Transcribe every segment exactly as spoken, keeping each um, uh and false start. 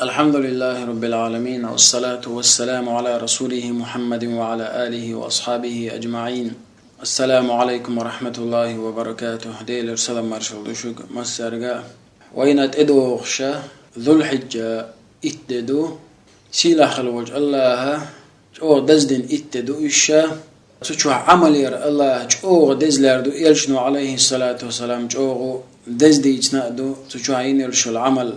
الحمد لله رب العالمين، والصلاة والسلام على رسوله محمد وعلى آله وأصحابه أجمعين. السلام عليكم ورحمة الله وبركاته. Делера салам маршал ду шуга массарга. Вайна тӀедогӀуша Зулхьиджа итт де ду. Сийлахьал волчу Аллаха чӀогӀа даздина итт де ду иша. Цу чохь Ӏамал яр Аллаха чӀогӀа дезлар ду, элчано, алейхиссалату вассалам, чӀогӀа дездийцина а ду цу чохь йина йолуш йолу Ӏамал.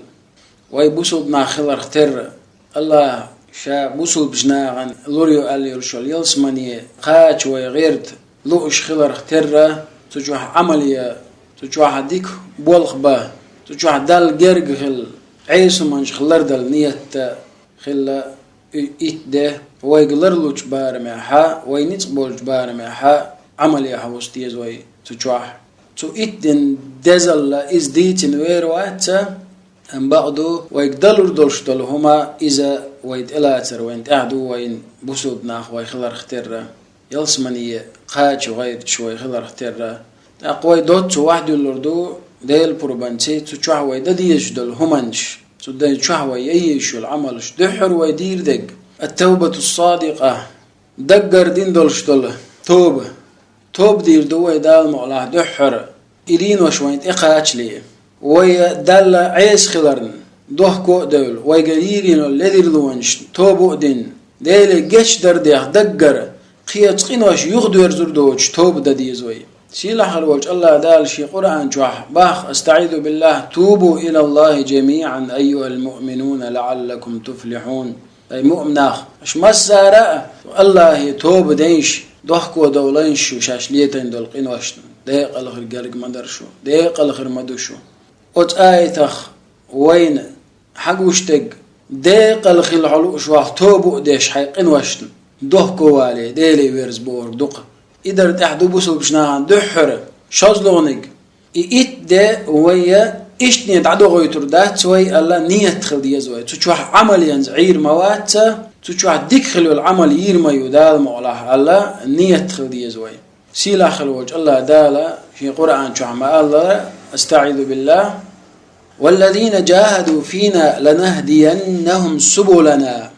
Вай бусулба нах хиларх терра, Аллаха ша бусулбачу нахана лур ю аьлла йолуш йолу ялсамане кхача вай гӀерта лууш хиларх терра, цу чохь Ӏамал я, цу чохь дика болх бан, цу чохь Далла герга хила, Ӏеса хӀуманашха лардала ниятта хилла и итт де, вайга ларлучу барамехьа, вай ницкъ болчу барамехьа Ӏамале хьовса деза вай цу чохь. Цу итт дин дезалла иза дийцина вер вац ца, амма бакъду, вайга далур долуш долу хӀума иза вай тӀелацар вайн тӀехь ду, вайн бусулба нах вай хиларх терра. Ялсамане кхача гӀайрташ вай хиларх терра. ТӀаккха вай доцца ваьхьдуьллур ду Делан пурбанца, цу чохь вай дан дезаш долу хӀуманаш, цу дан чохь вай ян езаш йолу Ӏамалш, дуьххьара вай дийр дерг, ат-тавбату ссадикъа, даггара дина долуш долу тоба. Тоба дийр ду вай Дала мукъалахь дуьххьара, и дийнош вайн тӀекхачале. Вай Далла Ӏеса хиларна, дохко а девлла, вайга йийр йина ледарлонаш тоба а дина, Деле гечдар дех даггара, кхечу къинош юхадоьрзур доцуш тоба дан деза вай. Сийлахьал волчу Аллаха Дала шен Къуръан чохь бах: «АстаӀизу биллахь, тубу илаллахи жамиӀан, айюхал муъминуна, лаӀаллакум туфлихьун». Ай муъминах, аша массара а Аллахе тоба дайша, дохко довлайша шу шаьш летайн долу къиношна, декъала хир герга ма дара шу, декъала хир ма ду шу. Оцу аятах вайна хьагуш дерг, декъала хила хьо лууш вахь тоба а деш хьайн къиношна, дохко вале, Деле верза бохург ду-кх. И дар тӀехь ду бусулбачу нахана дуьххьара, шозлагӀниг. И итт де вай я, иштта дӀадохуьйтур дац вай аьлла, ният хила деза вай. Цу чохь Ӏамал янза Ӏийр ма вац ца, цу чохь дика хила йолу Ӏамал йийр ма ю Дала мукъалахь аьлла, ният хила деза вай. Сийлахьал волчу Аллаха Дала шен Къуръан чохь ма-аллара: «АстаӀизу биллахь, валлазина жахаду фина ланахдияннахум субулана».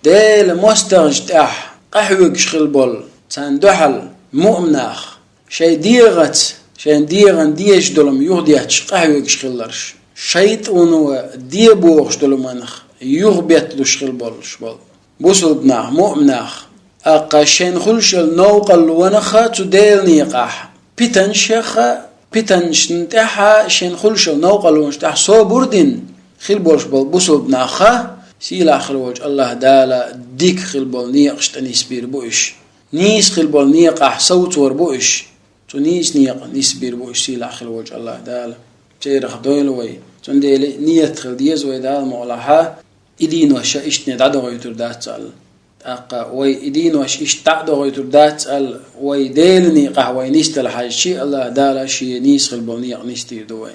Делан мостагӀчу тӀехь къахьоьгуш хила болу, царна дуьхьал муъминах, шайн дегӀаца, шайн дегӀан дезаш долу хӀума юхадетташ къахьоьгуш хиларш, шайтӀано де бохуш долу хӀуманах юхабетталуш хила болуш болу бусулба нах, муъминах, тӀаккха шайна хуьлуш йолу новкъарлонах цу Делан некъахь, питанашха, питанашна тӀехьа шайна хуьлуш йолу новкъарлонаш тӀехь собар дина хила болуш болу бусулба нахха, сийлахьал волчу Аллаха Дала дика хила болу некъаш тӀе нисбийр бу уьш. Нийса хила болу некъахь совцор бу уьш. Цу нийса некъа нисбийр бу уьш сийлахьал волчу Аллаха Дала. Церах дойла вай. Цундела ният хила деза вай Дала мукъалахь, и дийнош ша иштта дӀадохуьйтур дац аьлла. ТӀаккха вай и дийнош иштта дӀа а дохуьйтур дац аьлла, вай Делан некъахь вай нисдала хьаьжча, Аллаха Дала шен нийса хила болу некъа нисдийр ду вай.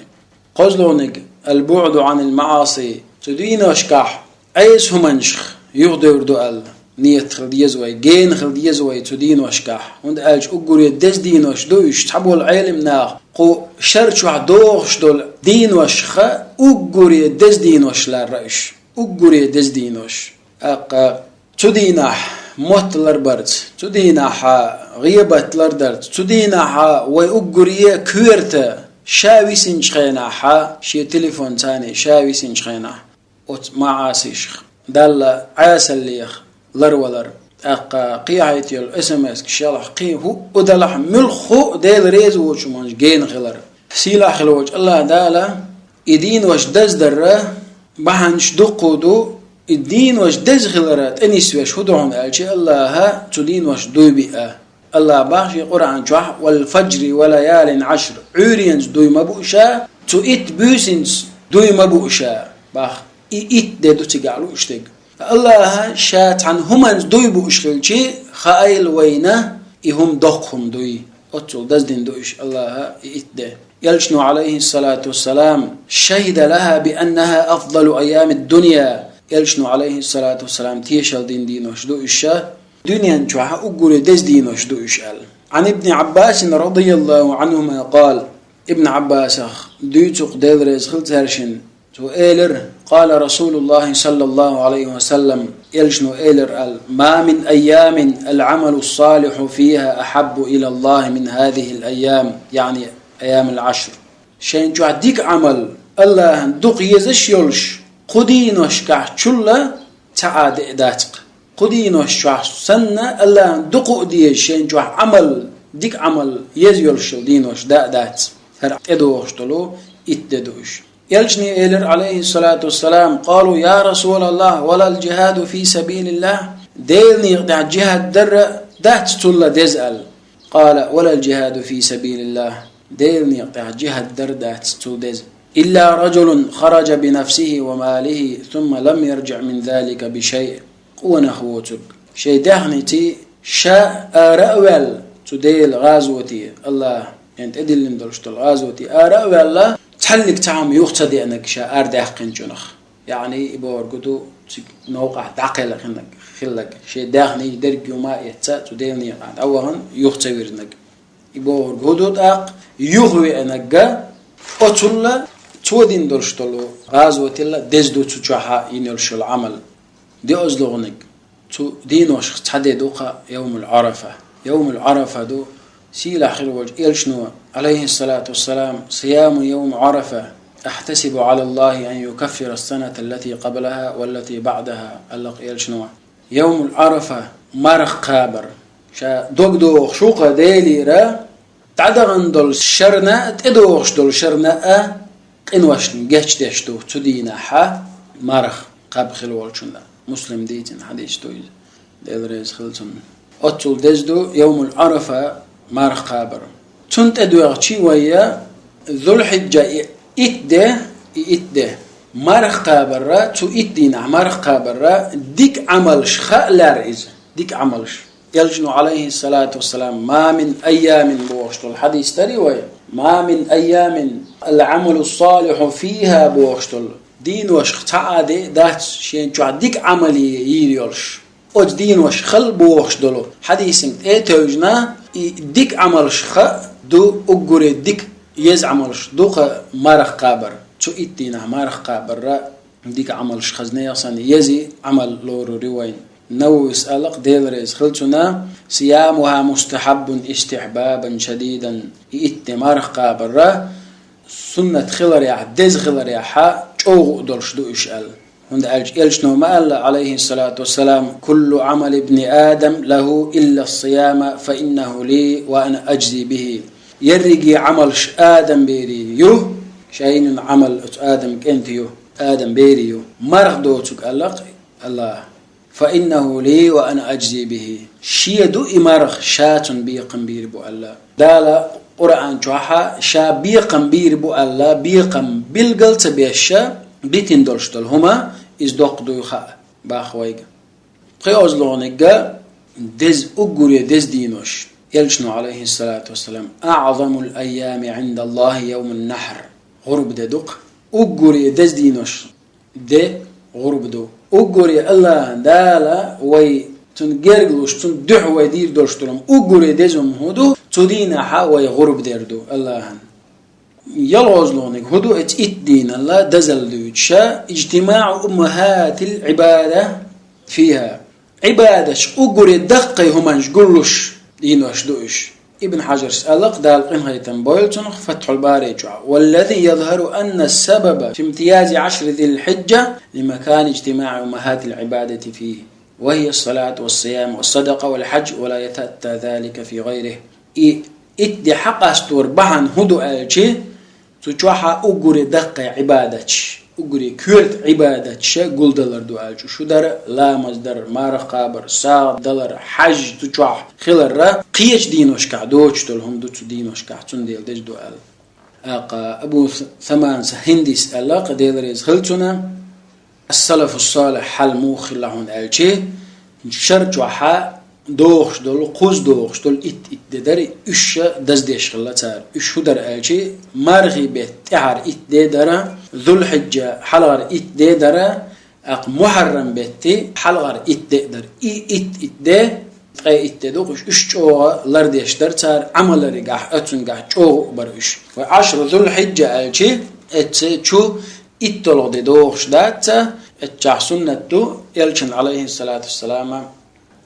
КхозлагӀниг, аль-буӀду Ӏанил маӀаси. Цу дийношкахь Ӏеса хӀуманашха юхадевр ду аьлла, ният хила деза вай, гена хила деза вай цу дийношкахь. ХӀунда аьлча уггаре деза дийнош ду уьш, цхьаболу Ӏелам наха кху шар чохь дохуш долу дийношха уггаре деза дийнош ларра уьш. Уггаре деза дийнош. ТӀаккха цу дийнахь мотт ларбарца, цу дийнахьа гӀебат лардарца, цу дийнахьа вай уггаре коьрта ша висинчу хенахьа, шен телефон царний ша висинчу хенахь, оцу маӀасийшха, Далла Ӏесаллех ларвалар, тӀаккха кхехьайта йолу эс эм эс-каш ялахь, кхин хӀуъу далахь, муьлхха хӀуъу Дела реза воцучу хӀуманаш гена хилар. Сийлахь хила волчу Аллаха Дала и дийнош даздарра бахьанаш дуккха ду, и дийнош деза хилара тӀенисвеш хӀун ду хьуна аьлча, Аллаха цу дийношна дуй биъа. Аллаха бах шен Къуръан чохь: «Вал фаджри ва лаялин Ӏашр». Ӏуьйренца дуй ма бу ша, цу итт буьйсанца дуй ма бу ша, бах. И итт де ду цигахь лууш дерг. Аллаха ша цхьана хӀуманца дуй бууш хилчи, хаийла вайна и хӀума доккха хӀума дуй. Оццул даздина ду уьш Аллаха и итт де. Элчано, алейхиссалату вассалам, шахида лаха би аннаха афдалу айями дунья. Элчано, алейхиссалату вассалам, тешал дина дийнош ду уьш ша, дуьнен чохь уггаре деза дийнош ду уьш аьлла. Ан ибни Аббасин радияллаху анхума къал. Ибн Аббасах дуьйцу-кх, Дела реза хила цаьршинна, цо элира: قال رسول الله صلى الله عليه وسلم, элчано элира аьлла: ما من أيام العمل الصالح فيها أحب إلى الله من هذه الأيام, يعني أيام العشر. Шайн чохь дика Ӏамал Аллахьан дукха езаш йолуш кху дийношкахь чул а цхьа а де а дац-кх. Кху дийношна чохь санна Аллахьан дукха а деза шайн чохь Ӏамал, дика Ӏамал еза йолуш йолу дийнош да а дац. ХӀара тӀедогӀуш долу итт де ду уьш. Элчане элира, عليه الصلاة والسلام: قالوا يا رسول الله ولا الجهاد في سبيل الله؟ Делан некъа тӀехь джихад дар а дац цул а деза аьлла. قال: ولا الجهاد في سبيل الله. Делан некъа тӀехь джихад дар а дац цул деза. إلا رجل خرج بنفسه وماله ثم لم يرجع من ذلك بشيء. Къонах воцург, шайн даьхниций ша ара а ваьлла цу Делан гӀазоте, Аллахьан тӀедиллина долуш долу гӀазоте ара а ваьлла, цхьаьллиг цхьа хӀума юха ца деанарг ша арадаьккхинчунах. Яъни, и бохург ду, цига новкъахь дӀакхелхинарг, хилларг, шен даьхний дерг юма а эцца, цу Делан некъа дӀавахана юха ца вирзинарг. И бохург хӀун ду тӀаккха? Юха веанарг а, оцул а, цо дина долуш долу гӀазотал а деза ду цу чохь йина йолуш йолу Ӏамал. ДоьазлагӀниг. Цу дийношах цхьа де ду-кх Йовмул Ӏарафа. Йовмул Ӏарафа ду, сийлахь хир волчу элчано, عليه الصلاة والسلام: صيام يوم عرفة أحتسب على الله أن يكفر السنة التي قبلها والتي بعدها, аьлла-кх элчано. Йовмул Ӏарафа, марха кхабар. Ша дог дохуш ву-кх Делера, дӀадахана долу шарна а, тӀедогӀуш долу шарна а къиношна гечдеш ду цу дийнахь марха кхаба хила волчунна. Муслим дийцина хьадис ду иза. Дела реза хила цунна. Оццул деза ду Йовмул Ӏарафа, марха кхабар. Цунна тӀедоьгӀчи вай, Зулхьиджа и итт де, и итт де. Марха кхабарра, цу итт дийнахь марха кхабарра, дика Ӏамалш хаа лаьара иза. Дика Ӏамалш. Элчано, عليه الصلاة والسلام: ما من أيام бохуш долу хьадис дарий вай, ما من أيام العمل الصالح فيها бохуш долу дийношах цхьа а де а дац шен чохь дика Ӏамал йийр йолуш. Оцу дийношах хала бохуш долу хьадисана тӀе а тевжина, и дика Ӏамалш хаа ду, уггаре дика еза Ӏамалш ду-кх марха кхабар. Цу итт дийнахь марха кхабарра дика Ӏамалш хазна яхсан еза Ӏамал лорур ю вайн. Нававис аьлла-кх, Дела реза хила цунна: صيامها مستحب استحبابا شديدا. И итт де марха кхабарра суннат хиларехь, деза хиларехь чӀогӀа а долуш ду уьш аьлла. ХӀунда аьлча элчано ма аьлла, عليه الصلاة والسلام: كل عمل ابن آدم له إلا الصيام فإنه لي وأنا أجزي به. Ерриге Ӏамалш Адам берийн ю, шайнан Ӏамал оцу Адам кӀентан ю, Адам берийн ю. Марха доцург аьлла-кх Аллаха: فإنه لي وأنا أجزي به. Шен ду и марха, ша цунна бекхам бийр бу аьлла. Дала Къуръан чохь ша бекхам бийр бу аьлла, бекхам билгал ца беш, дитина долуш долу хӀума, иза доккха дуй хаа боху вайга. ПхоьазлагӀниг а деза, уггаре деза дийнош. Элчано, عليه الصلاة والسلام: أعظم الأيام عند الله يوم النحر. ГӀурба де ду-кх. Уггаре деза дийнош де гӀурба ду. Уггаре Аллахан Дала вай цунна герга луш, цунна дуьхьа вай дийр долуш долу хӀума, уггаре деза хӀума хӀун ду, цу дийнахь вай гӀурба дер ду Аллахан. ЯлгӀазлагӀниг хӀун ду, эцу итт дийнал дазалла дуьйцуш: اجتماع أمهات العبادة فيها. Ӏибадаташ уггаре даккхий хӀуманаш гуллуш дийнош ду уьш. Ибн Хьажарс аьлла-кх, Дала къинхетам бойла цунах, Фатхьул Бари чохь: والذي يظهر أن السبب في امتياز عشر ذي الحجة لمكان اجتماع أمهات العبادة فيه، وهي الصلاة والصيام والصدقة والحج، ولا يتأتى ذلك في غيره. И итт де хьакъастор бахьана хӀун ду аьлчи, цу чохь уггаре даккхий Ӏибадаташ, уггаре коьрта Ӏибадаташ гулдалар ду аьлча, шу дар, ламаз дар, марха кхабар, сагӀа далар, хьаж цу чохь хиларра, кхечу дийношкахь доцуш долу хӀума ду цу дийношкахь, цундела деза ду аьлла. ТӀаккха Абу Саманас Хиндис аьлла-кх, Дела реза хила цунна: Ас-салафу салих хьал муха хилла хьуна аьлчи, шар чохь дохуш долу, кхуза дохуш долу итт-итт де дара, уьш даздеш хилла цара. Уьш хӀун дара аьлчи, мархий бетта тӀаьхьара итт де дара, Зулхьиджа хьалхара итт де дара, тӀаккха Мухьаррам бетти хьалхара итт де а дара. И итт-итт де, ткъе итт де ду-кх уьш, уьш чӀогӀа лардеш дара цара, Ӏамаларигахь, оцунгахь чӀогӀа а бара уьш. Ва Ӏашру Зулхьиджа аьлчи, эцца чу ИтталгӀа де дохуш дац, эццахь суннат ду, элчан, Ӏалайхиссалату вассалама,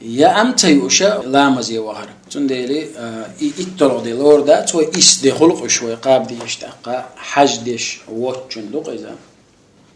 яам ца юуш ламазе вахар. Цундела, а, и итталгӀа де лор дац вай, исс де хуьлу-кх уьш вай кхаба дезаш, тӀаккха хьаж деш воцчун ду-кх иза.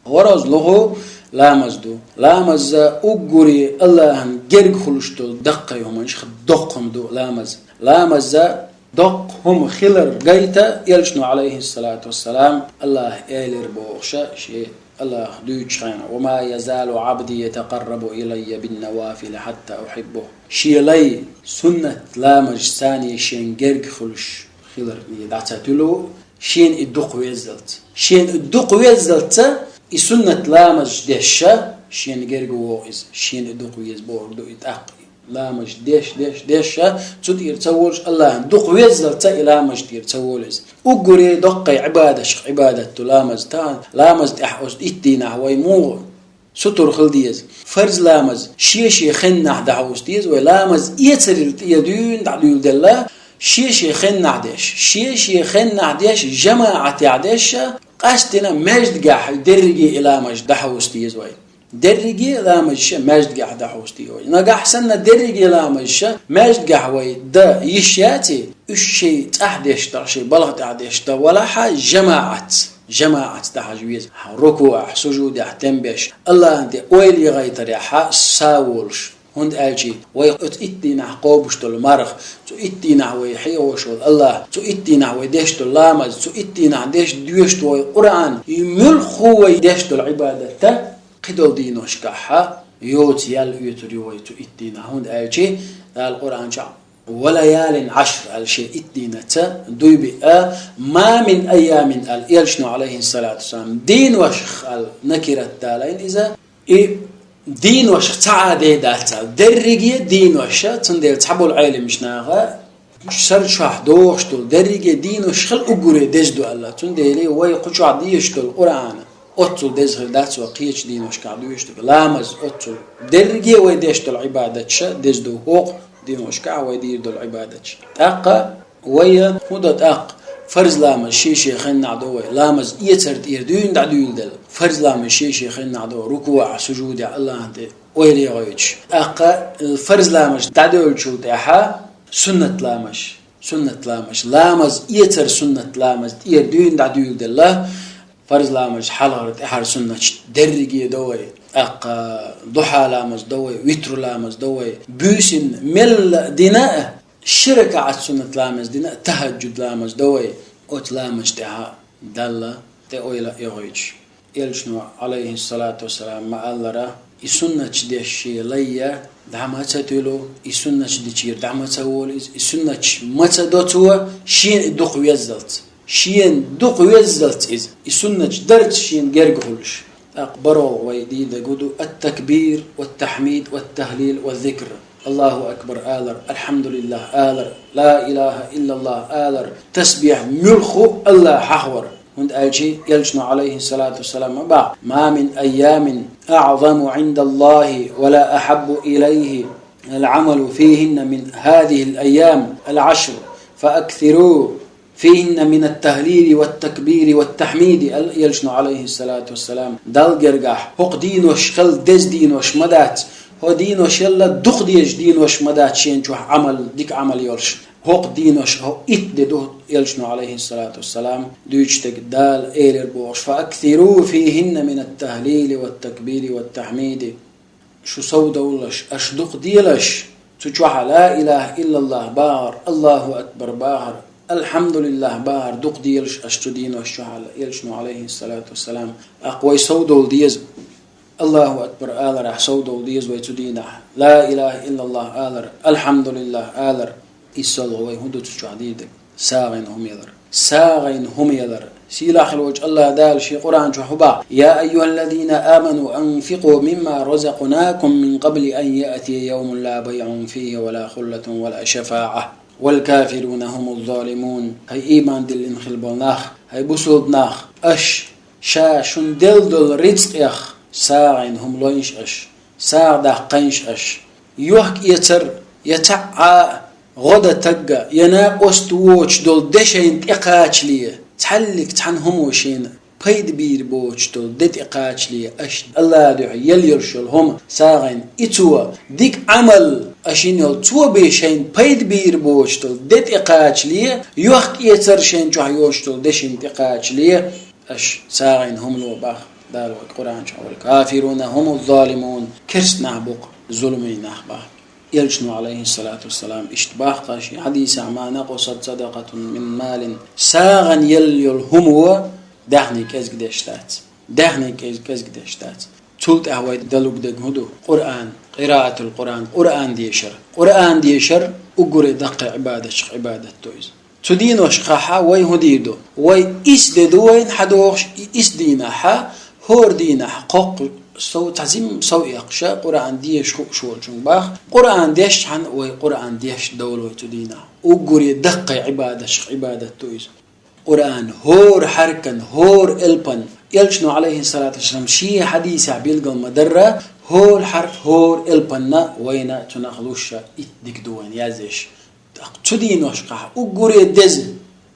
ВорхӀазлугӀу ламаз ду. Ламаза уггаре Аллахьан герга хуьлуш долу даккхий хӀуманашха доккха хӀума ду ламаз. Ламаза доккха хӀума хилар гайта, элчано, Ӏалайхиссалату вассалам, Аллахьа элира бохуша, шен Аллахьа дуьйцучу хенахь: «Ва ма язалу Ӏабди ятакъаррабу илаййа биннавафили хьатта ухьиббу». Шен лай суннат ламазашца шен герга хуьлуш хилар дӀа ца туьлу, шена и дукха веззалц. Шена и дукха веззалца, и суннат ламазаш дешша, шена герга вогӀу иза, шена и дукха веза бохург ду и тӀаккха. Ламазаш деш, деш, дешша, цу тӀера ца волуш, Аллахьан дукха веззалца и ламазаш тӀера ца волу иза. Уггаре доккхий Ӏибадаташка Ӏибадат ду ламаз. Тахана ламаз тӀехь оцу итт дийнахь вай муха сутур хила деза? Фарз ламаз шен-шен хеннахь дӀахьовса деза вай. Ламаз эцарал тӀера дуьйна дӀадуьйладелла, шен-шен хеннахь деш, шен-шен хеннахь деш, жамаӀатехь деш, къаьсттина маьждигехь дерриге и ламазаш дӀахьовса деза вай. Дерриге а ламазаш маьждигехь дӀахьовса деза вай. Нагахь санна дерриге а ламазаш маьждигехь вай дан йиш яций, уьш шайн цӀахь деш дан, шайн балха тӀехь деш дан валахь а, жамаӀатца, жамаӀатца дӀахьажа веза. Рукуъехь, сужудехь тем беш, Аллахьан тӀе ойла яхийтарехь а са волуш. ХӀунда аьлча вай оцу итт дийнахь кхобуш долу марха, цу итт дийнахь вай хьехош волу Аллахь, цу итт дийнахь вай деш долу ламаз, цу итт дийнахь деш доьшуш долу вай Къуръан, и муьлхха вай деш долу Ӏибадат а кхидолу дийношкахь а йоцу ял оьцур ю вай цу итт дийнахь. ХӀунда аьлча Дала Къуръан чохь «Ва лаялин Ӏашр» аьлла, шен итт дийнаца дуй биъна, «Ма мин айямин» аьлла, элчано, Ӏалайхиссалату вассалам, дийношках аьлла накират далийна иза, и дийношках ца Ӏадийна дац аьлла, дерриге а дийношках, цундела цхьаболу Ӏеламчу наха, сар чохь догӀуш долу дерриге а дийношках хила уггаре деза ду аьлла, цундела вай кху чохь дезаш долу Къуръан оццул деза хир дац вай кхечу дийношкахь доьшуш дерг. Ламаз оццул. Дерриге а вай деш долу Ӏибадаташ деза ду хӀокху дийношкахь вай дийр долу Ӏибадаташ. ТӀаккха вай хӀун до тӀаккха? Фарз ламаз шен-шен хеннахь до вай. Ламаз эцар тӀера дуьйна дӀадуьйладелла. Фарз ламаз шен-шен хеннахь до, рукуъехь, сужудехь Аллахьан тӀе ойла яхийтуш. ТӀаккха фарз ламаз дӀадоьллучул тӀаьхьа суннат ламаз. Суннат ламаз. Ламаз эцар суннат ламаз тӀера дуьйна дӀадуьйладелла. Фарз ламаз хьалхара, тӀаьхьара суннаташ дерриге до вай. ТӀаккха духьа ламаз до вай, витру ламаз до вай. Буьйсанна мелла а дина а, ши ракаӀат суннат ламаз дина а, тахӀаджуд ламаз до вай. Оцу ламазаш тӀехь Далла тӀе ойла а йохуьйтуш. Элчано, Ӏалайхиссалату вассалам, ма-аллара, и суннаташ деш шен лай дӀа ма ца туьлу, и суннаташ дечуьра дӀа ма ца волу иза, и суннаташ ма ца до цо, шена и дукха веззалц. Шена дукха веззалц иза, и суннаташ дарца шена герга хуьлуш. ТӀаккха баро вай дийр дерг ду: ат-такбир, ват-тахьмид, ват-тахлил, ваз-зикр. Аллаху акбар алар, алхьамдулиллах алар, ла илаха иллаллах алар, тасбихь, муьлхха а Аллах хьахавар. ХӀунда аьлча элчано, Ӏалайхиссалату вассалам, ма боху: «Ма мин айямин аӀзаму Ӏиндаллахи ва ла ахьаббу илайхи ал-Ӏамалу фихинна мин хазихил айям ал-Ӏашр, фа аксиру фихинна мин ат-тахлили ват-такбири ват-тахьмиди», аьлла элчано, Ӏалайхиссалату вассалам. Далла гергахь, хӀокху дийношкахь хила деза дийнош ма дац, хӀокху дийношкахь хила дукха дезаш дийнош ма дац шен чохь Ӏамал, дика Ӏамал йолуш. ХӀокху дийношкахь хӀокху итт де ду, элчано, Ӏалайхиссалату вассалам, дуьйцуш дерг Дала элира бохуш: «Фа аксиру фихинна мин ат-тахлили ват-такбири ват-тахьмиди». Шу совдовлалаш, аша дукха делаш, цу чохь ла илаха иллаллах бахар, Аллаху акбар бахар, алхьамдулиллах бахар дукха делаш аша цу дийношкахь, аьлла элчано, Ӏалайхиссалату вассалам. ТӀаккха вай совдовла деза, Аллаху акбар аларехь совдовла деза вай цу дийнахь. Ла илаха иллаллах алар, алхьамдулиллах алар. ИссалгӀа вай хӀун ду цу чохь дийр дерг? СагӀина хӀума ялар. СагӀина хӀума ялар. Сийлахь хила волчу Аллах Дала шен Къуръан чохь хӀун боху: «Я айюхаллазина аману анфикъу мимма разакънакум мин къабли ан яътия явмун ла байъун фихи ва ла хуллатун ва ла шафаӀа вал кафируна хумуз залимун». ХӀай ийман диллина хила болу нах, хӀай бусулба нах, аша ша шуна делла долу рицкъех сагӀина хӀума лойнаш аша, сагӀа даккхайнаш аша. Йохк-эцар я цхьаъ а гӀо дан тагга, я накъост воцуш долу дешайна тӀекхачале, цхьаьллиг цхьана хӀумо шена пайда бийр боцуш долу де тӀекхачале, аша Аллах дуьхьа елла йолуш йолу хӀума сагӀина, и цо дика Ӏамал, аша йина йолу цо бен шайна пайда бийр боцуш долу де тӀекхачале, йохк-эцар шайна чохь йоцуш долу дешина тӀекхачале, аша сагӀина хӀума ло боху Дала вай Къуръан чохь: «Вал кафируна хумуз залимун», керста нах бу-кх зуламийн нах боху. Элчано, алейхиссалату вассалам, иштта боху-кх шен хьадисехь: «Ма накъасат садакъатун мин малин». СагӀина елла йолу хӀума даьхни кӀезиг деш дац. Даьхни кӀез-, кӀезиг деш дац. Цул тӀаьхьа вай далург дерг хӀун ду? Къуръан, къираатул Къуръан, Къуръан дешар. Къуръан дешар уггаре даккхий Ӏибадатех Ӏибадат ду иза. Цу дийнашкахь вай хӀун дийр ду? Вай исс де ду вайна хьадогӀуш, и исс дийнахь, хӀора дийнахь кхоккху сов, цхьа жимма сов эккхаш, Къуръан деша хууш волчунга боху. Къуръан дешчхьана вай Къуръан дешдовла вай цу дийнахь. Уггаре даккхий Ӏибадатех Ӏибадат ду иза. Къуръан хӀора хьаьркан, хӀора элпан, Элчано, алейхиссалату вассалам, шен хьадисехь билгал ма-дарра, хӀора хьарф, хӀора элпанна вайна цунах луш итт дика ду вайна яздеш. ТӀаккха цу дийнашкахь уггаре деза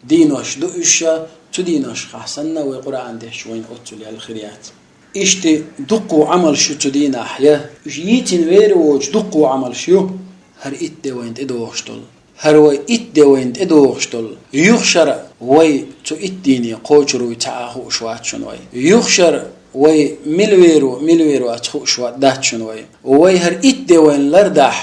дийнош ду уьш, цу дийнашкахь санна вай Къуръан дешча вайна оццул ял хир яц. Иштта дуккха Ӏамалш ю цу дийнахь, я уьш йийцина вер воцуш дуккха Ӏамалш ю, хӀара итт де вайна тӀедогӀуш долу. ХӀара вай итт де вайна тӀедогӀуш долу. Юха шарахь вай цу итт дийне кхочур вуй ца а хууш вац шуна вай. Юха шарахь вай мила вер ву, мила вер вац хууш ва-, дац шуна вай. Вай хӀара итт де вайна лардахь,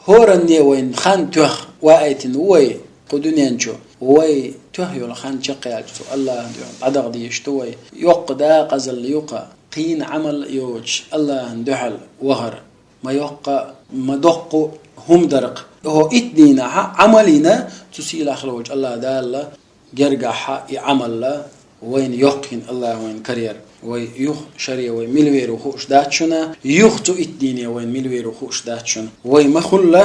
хӀоранне вайна хан тоьхна ваийтина ву вай кху дуьнен чу. Вай тоьхна йолу хан чекхъяьлча цу Аллахьан дуьхьа дӀадахьа дезаш ду вай. Йоккха дакъазалла ю-кх, кхин Ӏамал а йоцуш Аллахьан дуьхьал вахар. Ма йоккха, ма доккха хӀума дар-кх. ХӀо итт дийнахь Ӏамал йина, цу сийлахь волчу Аллах Дала гергахь и Ӏамал вайна йоккха йина Аллах вайна карор. Вай юха шаре вай мила вер ву хууш дац шуна, юха цу итт дийне вайна мила вер ву хууш дац шуна. Вай ма-хуьллу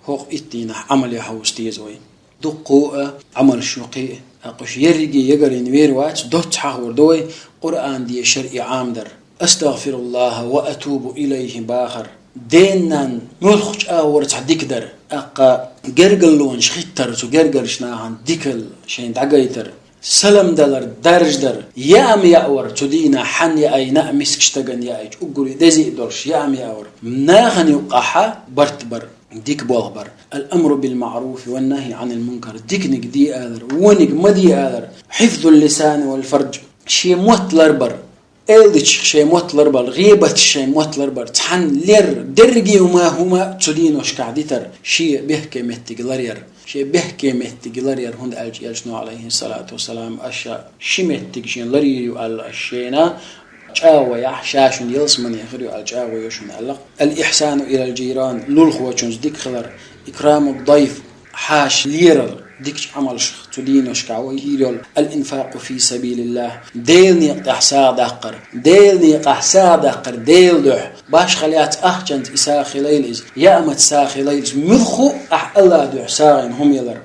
хӀокху итт дийнахь Ӏамал ян хьовса деза вай. Дуккха а Ӏамалш ю кхин а, тӀаккха уьш ерриге ягарйина вер вац, доцца хьахор ду вай Къуръан дешар и Ӏамадар. «Астагфируллаха ва атубу илайхи» бахар. Ден-ненан муьлххачу агӀор цхьа дика дар. ТӀаккха гергарлонаш хӀиттар, цу гергарчу нахана дикалла шайна дӀагайтар. Салам далар даржадар. Яам яавар цу дийнахь хьанна яайна а мискачу стагана яайча, уггаре деза а долуш яам яавар. Нахана юккъахь барт бар. Дика болх бар. «Ал-амру бил-маъруфи ван-нахьи анил-мункар». Диканиг де алар, вониг ма де алар. «Хьифзул-лисани вал-фардж». Шен мотт ларбар. Эладича шен мотт ларбар, гӀийбаташ шен мотт ларбар. Цхьанна лер, дерриге а хӀума, хӀума цу дийнашкахь дитар. Шен бехке меттиг ларъяр. Шен бехке меттиг ларъяр, хӀунда аьлча Элчано, алейхиссалату вассалам, аша ши меттиг шен ларйийр ю аьлла аша шена, чӀагӀо яхь, ша шуна ялсамане хир ю аьлла чӀагӀо йо шуна аьлла. «Ал-ихсану илал-жиран», лулахочунца дика хилар, «икрамуд-дайф», хьаша лерар, дикачу Ӏамалшах цу дийнашкахь вай йийр йолу, «ал-инфакъу фи сабилиллах», Делан некъа тӀехь сагӀа даккхар, Делан некъахь сагӀа даккхар, Делан дуьхьа, башхалла яц ахчанца и сагӀа хилийла иза, яамаца сагӀа хилийла иза, муьлхха а ахь Аллах дуьхьа сагӀина хӀума ялар.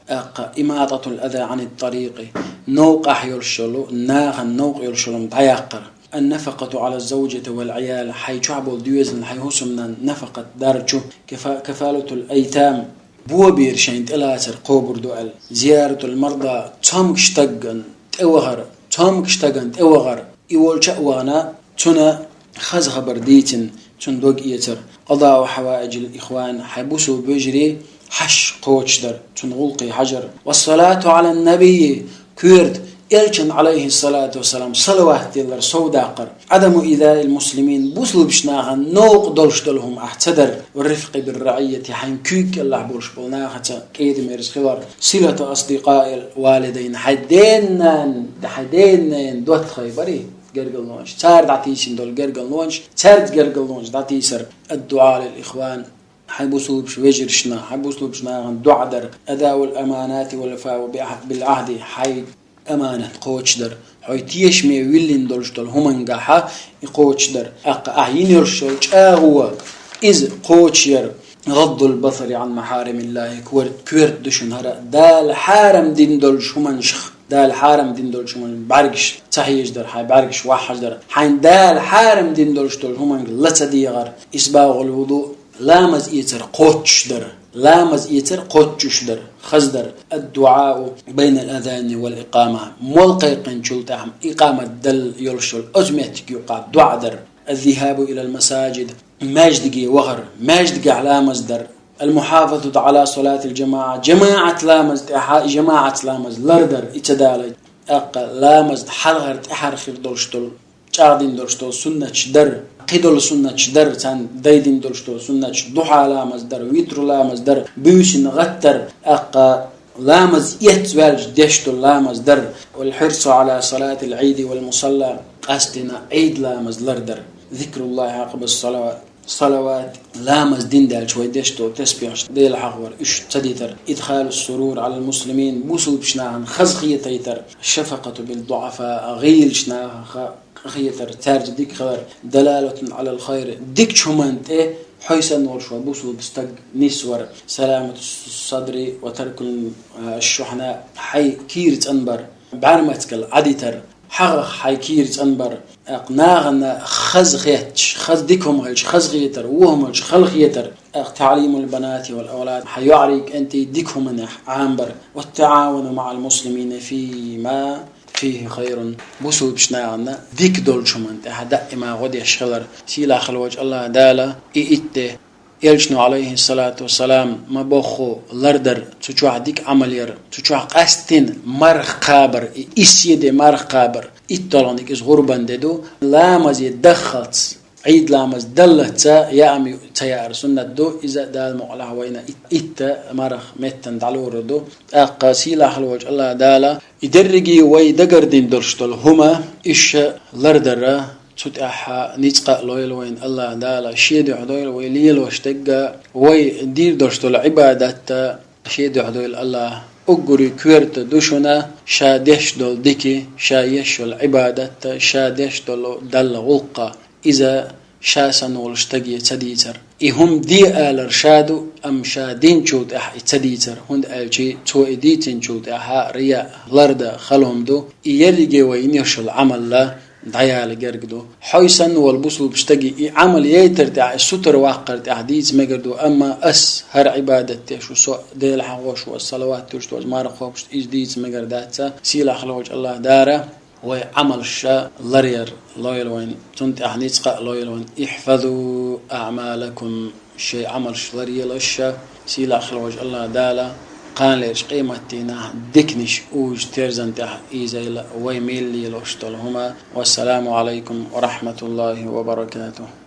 ТӀаккха «имататул-аза анит-тарикъи», новкъахь йолуш йолу, нахана новкъа йолуш йолу дӀаяккхар. «Ан-нафакъату ала-з-завжати вал-Ӏиял», хьайн чохь болу доьзална, хьайн хӀусамнан нафакъат дарчу, «кафа-, кафалатул-айтам», бо бер шайна тӀелацар кхобур ду аьлла, «зияратул-марда», цомгуш стагана тӀевахар, цомгуш стагана тӀевахар, и волча а вахана, цунна хаза хабар дийцина, цунна дог эцар, «къадау хьаваиджил-ихван», хьайн бусулба вежарий хьаш кхочушдар, цунна гӀуллакхе хьажар, «вас-салату ала-н-набий», коьрта Элчанна, алейхиссалату вассалам, салават деллар, сов даккхар, «адаму изаил-муслимин», бусулбачу нахана новкъа долуш долу хӀума ахь ца дар, «ва-р-рифкъи бир-раъийяти», хьайн куьйга кӀелахь болуш болу нахаца кӀеда-мерза хилар, «силату асдикъаил-валидайн», хьайн ден-ненан, хьайн ден-ненан доттагӀий барий гергарлонаш, цара дӀатийсина долу гергарлонаш, цаьрца гергарлонаш дӀатийсар, «ад-дуа лил-ихван», хьайн бусулбачу вежаршна, хьайн бусулбачу нахана доӀа дар, «адаул-аманати вал-вафау би-, бил-Ӏахди», хьайн аманат кхочушдар, хьо тешаме виллина долуш долу хӀумангахьа и кхочушдар. ТӀаккха ахь йина йолуш йолу чӀагӀо иза кхочушъяр, «гӀаддул-басари ан махьаримиллахи», коьрта, коьрта ду шуна хӀара Дала хьарам дина долчу хӀуманшах, Дала хьарам дина долчу хӀуманна бӀаьргаш ца хьежадар, хьайн бӀаьргаш вахьаждар, хьайна Дала хьарам дина долуш долчу хӀуманга ла ца дегӀар, «исбагӀул-вуду», ламаз эцар кхочушдар. Ламаз эцар кхоччуш дар, хаза дар. الدعاء بين الأذان والإقامة. Молла кхайкхинчул тӀехьа икъамат дала йолуш йолу оцу меттиг юкъа доӀа дар. الذهاب إلى المساجد. Маьждиге вахар, маьждигехь ламаз дар. المحافظة على صلاة الجماعة. ЖамаӀат ламаз тӀехьа, жамаӀат ламаз лардар, и ца далайта. ТӀаккха ламаз хьалхара тӀаьхьара хир долуш долу, чӀагӀдина долуш долу суннаташ дар, кхидолу суннаташ дар, царна дайдина долуш долу суннаташ, духьа ламаз дар, витру ламаз дар, буьйсанна гӀаттар, тӀаккха ламаз эцна ваьлча деш долу ламаз дар, والحرص على صلاة العيد والمصلى, къастина Ӏийд ламаз лардар. ذكر الله عقب الصلوات. Салават, ламаз дина даьлча вай деш долу тасбихьаш, Дела хьахавар, уьш ца дитар. إدخال السرور على المسلمين, бусулбачу нахана хаза хетайтар. الشفقة بالضعفاء, гӀийлачу нахах къахетар, цаьрца дика хилар. دلالة على الخير, дикачу хӀуманна тӀе хьо санна волуш ван бусулба стаг нисвар. سلامة الصدر وترك الشحناء, хьайн кийра цӀанбар, бӀаьрмацкал Ӏадитар. ХьагӀах хьайн кийра цӀанбар, тӀаккха нахана хаза хетташ, хаза дика хӀума хилча, хаза хетар, вон хӀума хилча, хала хетар, тӀаккха تعليم البنات والأولاد, хьан йоӀарий, кӀентий дика хӀуманехь Ӏамбар, والتعاون مع المسلمين فيما فيه خير, бусулбачу нахана дика долчу хӀуманна тӀехь даима гӀо деш хилар, сийлахь хила волчу АллахӀ Дала и итт де. Элчано, алейхиссалату вассалам, ма бохху лардар, цу чохь дика Ӏамал яр, цу чохь къаьстина марха кхабар, и исс де марха кхабар, итталгӀаниг иза гӀурбан де ду, ламазе даххалц, Ӏийд ламаз даллалц яам ю-, ца яар суннат ду, иза Дала мукъалахь вайна ит-, итт марха меттана дӀалур ду. ТӀаккха сийлахь хила волчу АллахӀ Дала и дерриге вай дагардина долуш долу хӀума, иша лардара, цу тӀаьхьа ницкъ а лойла вайна АллахӀ Дала, шен дуьхьа дойла вай лелош дерг а, вай дийр долуш долу Ӏибадат а шен дуьхьа дойла АллахӀ. Уггаре коьрта ду шуна ша деш долу дика, ша еш йолу Ӏибадат а, ша деш долу Далла гӀуллакх а. Иза ша санна волу стаге ца дийцар. И хӀума де алар ша ду, амма ша динчул тӀаьхьа и ца дийцар, хӀунда аьлча цо и дийцинчул тӀаьхьа рияъ, ларда хала хӀума ду. И ерриге вай йинарш йолу Ӏамал а дӀаяла герга ду. Хьо санна волу бусулба стаге и Ӏамал яйтар тӀехь, и сутара ваккхар тӀехь дийца мегар ду, амма ас хӀара Ӏибадат деш ву, со Дела хьахош ву, ас салават туьйсуш ву, ас марха кхобуш ву, иза дийца мегар дац. Сийлахь хила волчу АллахӀ Дала вай Ӏамалш ларъяр лойла вайна, цунна тӀехь ницкъ а лойла вайна. احفظوا أعمالكم, шайн Ӏамалш ларъела аша, сийлахь хила волчу АллахӀ Дала кханалерчу къематдийнахь диканаш узучу терзан тӀехь ийзайла вай мел лелош долу хӀума. والسلام عليكم ورحمة الله وبركاته.